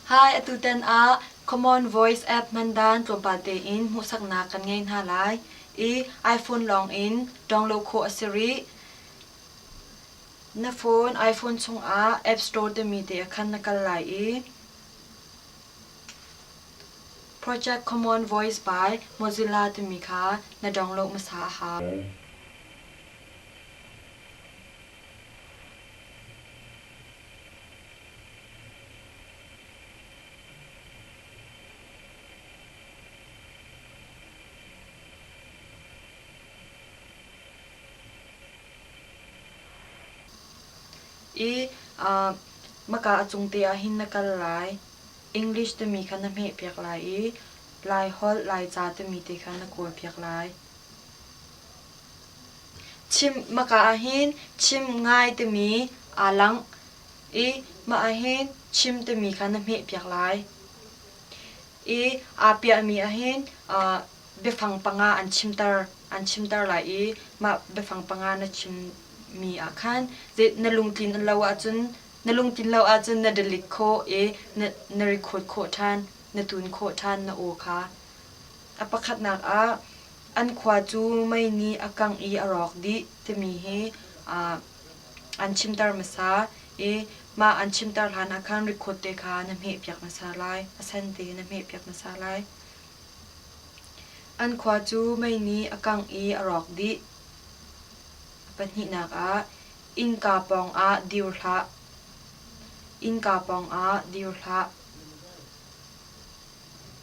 Hi, atutan ah Common Voice app hmandan tlawmpal tein hmuhsaknak kan ngei hna lai i iPhone lawng in download khawh a si rih. Na phone iPhone chungah App Store timi te ah khan na kal lai i Project Common Voice by Mozilla timi kha na download hmasa a hau. I maka a cung te ah hin na kal lai. English timi kha na hmehpiak lai i Laiholh, Laica timi te kha na kawlpiak lai. Chim maka ah hin chim ngai timi aa langh i mah ah hin chim timi kha na hmehpiak lai. I aa piahmi ah hin biafang panga an chimter an chimter lai i mah biafang panga na chimmi ah khan na lungtlin lo ahcun na lungtlin lo ahcun na delete khawh i na, na record khawh ṭhan na tun khawh ṭhan na aw kha. A pakhatnak ah an khua cu mei nih a kangh i a rawk dih timi hi an chimter hmasa i mah an chimter hlan ah khan record te kha na hmehpiak hmasa lai, a sen te na hmehpiak hmasa lai. An khua cu mei nih a kangh i a rawk dih. A pahnihnak ah innka pawngah dir hlah. Innka pawngah dir hlah.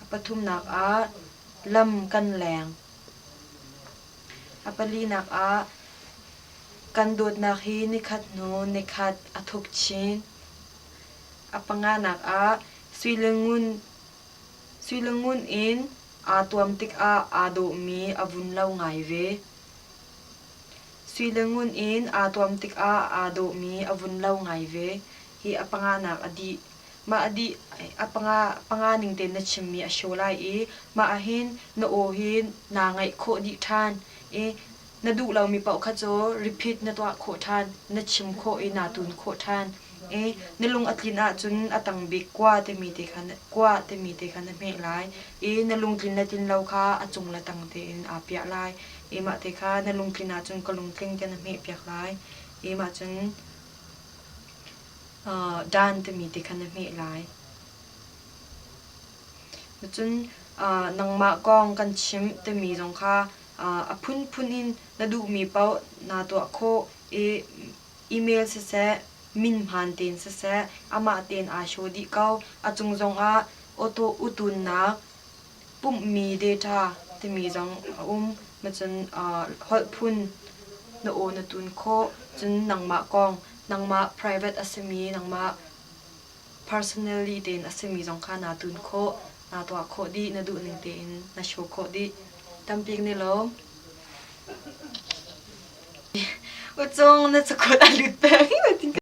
A pathumnak ah lam kan leng. A palinak ah kan dawtnak hi nikhat hnu nikhat a thuk chin. A panganak ah sui le ngun sui le ngun in aa tuam tikah aa dawhmi a vun lo ngai ve. Sui le ngun in aa tuam tikah aa dawhmi a vun lo ngai ve. Hi a panganak a dih. Mah a dih a panga panga ning tein na chimmi a show lai i mah ahhin na aw hi naa ngaih khawh dih ṭhan i na duh lomi paoh kha cu repeat na tuah khawh ṭhan, na chim khawh i naa tun khawh ṭhan. I na lung a tlin ahcun a tang bik kua timi te kha kua timi te kha na hmeh lai i na lungtlin le tlin lo kha a cung le tang tein aa piah lai. I mah te kha na lungtlin ahcun ka lungtling tiah na hmehpiak lai. I mah cun daan timi te kha na hmeh lai. Cun nangmah kong kan chimh timi zong kha a phunphun in na duhmi paoh naa tuah khawh i email siseh, min hmaan tein siseh, amah tein aa show dih ko. A cung zongah auto utunnak pumhmi data timi zong a um. Cun holh phun na aw na tun khawh. Cun nangmah kong, nangmah private a simi, nangmah personally tein a simi zong kha naa tun khawh, naa tuah khawh dih, na duhning tein na show khawh dih. Tampi kan i lawm. Ucung na cakuat a lut peng.